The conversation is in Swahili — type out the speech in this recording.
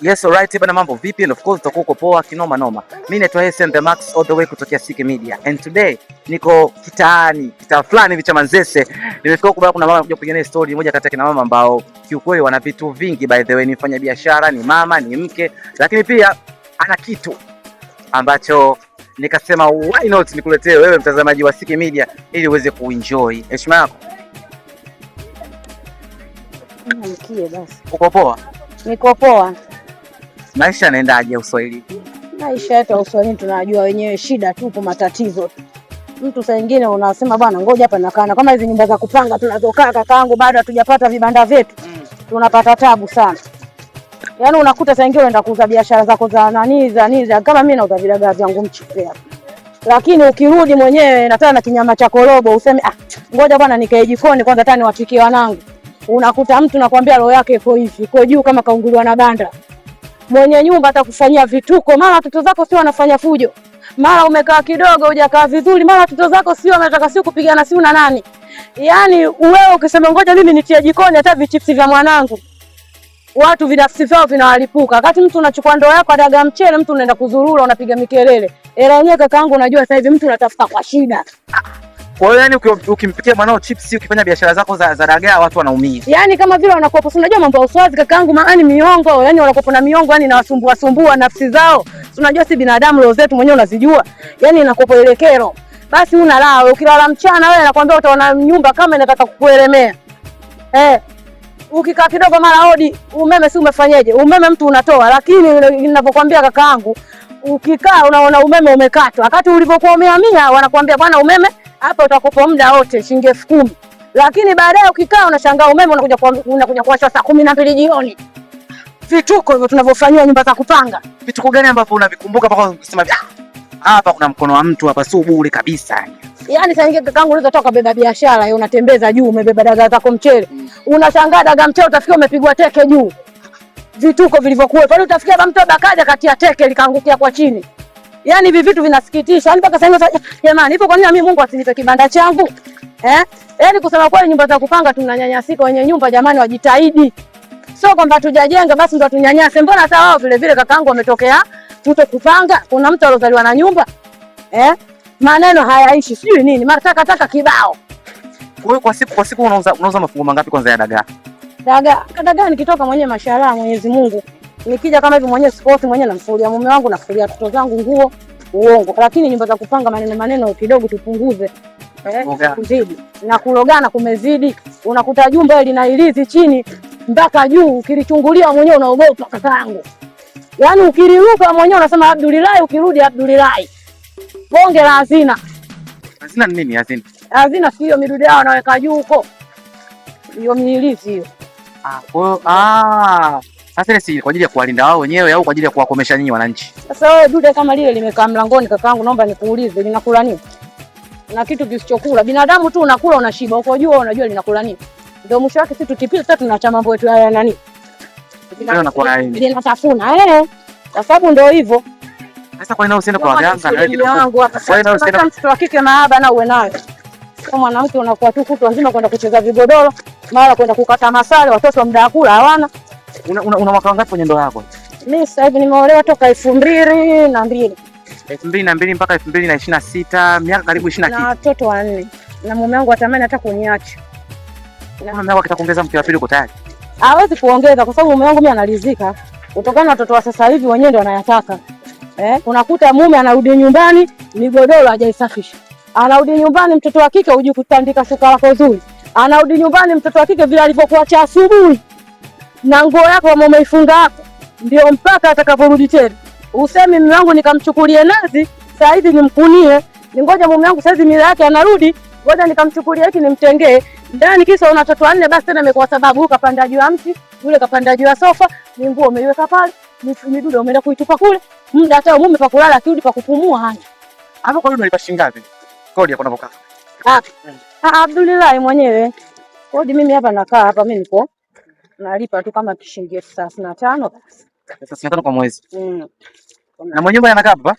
Yes, alright bana, mambo vipi? And of course utakuwa uko poa kinoma noma. Mimi naitwa SM The Max all the way kutokea CK Media. And today niko kitaani, kitaa fulani hivi cha Manzese. Nimefika huku bana, kuna mama anakuja kupiga naye story, moja kati ya kina mama ambao kiukweli wana vitu vingi by the way, ni mfanya biashara, ni mama, ni mke, lakini pia ana kitu ambacho nikasema why not nikuletee wewe mtazamaji wa CK Media ili uweze kuenjoy. Heshima yako. Mkie basi. Uko poa? Niko poa. Maisha yanaendaje Uswahili? Maisha yetu ya Uswahilini tunajua wenyewe, shida tupo, matatizo tu. Mtu saa nyingine unasema bwana, ngoja hapa nakana, kama hizi nyumba za kupanga tunazokaa, kakaangu, bado hatujapata vibanda vyetu, tunapata tabu sana. Yaani unakuta saa nyingine unaenda kuuza biashara zako za nani za nini za kama mimi nauza vidagaa vyangu mchipe hapa, lakini ukirudi mwenyewe nataka na kinyama cha korobo, useme ah, ngoja bwana nikae jikoni kwanza, hata niwapikie wanangu. Unakuta mtu nakwambia roho yake iko hivi, iko juu kama kaunguliwa na banda. Mwenye nyumba atakufanyia vituko, mara watoto zako sio wanafanya fujo, mara umekaa kidogo hujakaa vizuri, mara watoto zako sio wanataka sio kupigana siu na nani. Yaani wewe ukisema ngoja mimi nitie jikoni hata vichipsi vya mwanangu, watu vinafsi vyao vinawalipuka. Wakati mtu unachukua ndoo yako dagaa mchele, mtu unaenda kuzurura, unapiga mikelele. Hela yenyewe kakaangu, unajua sasa hivi mtu unatafuta kwa shida. Kwa hiyo yani ukimpikia mwanao chips, ukifanya biashara zako za dagaa watu wanaumia. Yaani kama vile wanakuwa, si unajua mambo ya uswazi kakaangu, maana miongo, yani wanakuwa na miongo, yani inawasumbua sumbua nafsi zao. Si unajua si binadamu, roho zetu mwenyewe unazijua. Yaani inakuwa ile kero. Basi una raha, ukilala mchana wewe nakwambia utaona nyumba kama inataka kukuelemea. Eh. Ukikaa kidogo mara hodi, umeme si umefanyeje? Umeme mtu unatoa, lakini ninavyokuambia kakaangu, ukikaa unaona umeme umekatwa. Wakati ulivyokuwa umehamia wanakuambia bwana umeme hapa utakopa muda wote shilingi 10,000. Lakini baadaye ukikaa unashangaa umeme unakuja kuwashwa saa 12 jioni. Vituko hivyo tunavyofanywa nyumba za kupanga. Vituko gani ambavyo unavikumbuka mpaka unasema ah, hapa kuna mkono wa mtu hapa, sio bure kabisa? Yaani saa nyingine kakaangu unaweza toka beba biashara, yeye unatembeza juu umebeba dagaa zako mchele. Unashangaa dagaa mchele utafikia umepigwa teke juu. Vituko vilivyokuwa. Pale utafikia ba mtu bakaja katia teke likaangukia kwa chini. Yaani hivi vitu vinasikitisha. Yaani mpaka sasa jamani, ipo kwa nini mimi Mungu asinipe kibanda changu? Eh? Yaani kusema kweli nyumba za kupanga tunanyanyasika, wenye nyumba jamani wajitahidi. Sio kwamba tujajenga basi ndo tunyanyase. Mbona hata wao vile vile kakaangu wametokea kuto kupanga? Kuna mtu alozaliwa na nyumba? Eh? Maneno hayaishi, sijui nini, mara taka kibao. Kwa hiyo kwa siku unauza mafungu mangapi kwanza ya dagaa? Dagaa nikitoka mwenyewe mashallah Mwenyezi Mungu. Nikija kama hivi mwenyewe sikosi, mwenyewe namfulia mume wangu, nafulia watoto zangu nguo, uongo. Lakini nyumba za kupanga maneno maneno kidogo tupunguze. Kuzidi. Na kulogana kumezidi. Unakuta jumba lina ilizi chini mpaka juu, ukilichungulia mwenyewe unaogopa kakaangu. Yaani ukiliruka mwenyewe unasema Abdulilahi, ukirudi Abdulilahi. Bonge la hazina. Hazina ni nini hazina? Hazina sio midude yao wanaweka juu huko. Hiyo miilizi hiyo. Ah, kwa hiyo sasa ile si kwa ajili ya kuwalinda wao wenyewe au kwa ajili ya kuwakomesha nyinyi wananchi? Sasa wewe dude kama lile limekaa mlangoni kakaangu, naomba nikuulize linakula nini? Na kitu kisichokula. Binadamu tu unakula unashiba, uko juu unajua linakula nini? Ndio mwisho wake sisi tukipita sasa tunaacha mambo yetu haya nani? Linatafuna eh. Kwa sababu ndio hivyo. Sasa kwa nini usiende kwa waganga na wewe wangu hapa? Kwa nini usiende mtoto wa kike mahaba na uwe nayo? Kama mwanamke unakuwa tu kutwa nzima kwenda kucheza vigodoro, mara kwenda kukata masale, watoto muda wa kula hawana. Una mwaka wangapi kwenye ndoa yako? Mimi sasa hivi nimeolewa toka 2002. 2002 mpaka 2026, miaka karibu 20 na watoto 4. Na mume wangu atamani hata kuniacha. Na mume wako akitakuongeza mke wa pili uko tayari? Hawezi kuongeza kwa sababu mume wangu mimi analizika. Kutokana na watoto wa sasa hivi wenyewe ndio wanayataka. Unakuta mume anarudi nyumbani migodoro hajaisafisha. Anarudi nyumbani mtoto wa kike hujui kutandika shuka lako zuri. Anarudi nyumbani mtoto wa kike vile alivyokuacha asubuhi na nguo yako kama umeifunga hapo ndio mpaka atakaporudi tena. Usemi mume wangu nikamchukulie nazi saa hizi nimkunie, ningoja mume wangu saa hizi mila yake anarudi, ngoja nikamchukulie hiki nimtengee ndani, kisa una watoto 4 basi tena imekuwa sababu, huyu kapanda juu ya mti, yule kapanda juu ya sofa, ni nguo umeiweka pale, midude umeenda kuitupa kule, muda hata mume pa kulala akirudi pa kupumua hana. Hapo kwa nini unalipa shilingi ngapi? Kodi hapo unapokaa. Abdulilahi mwenyewe. Kodi mimi hapa nakaa hapa mimi niko nalipa tu kama shilingi 35,000 basi. 35,000 kwa mwezi. Mm. Na mwenye nyumba anakaa hapa?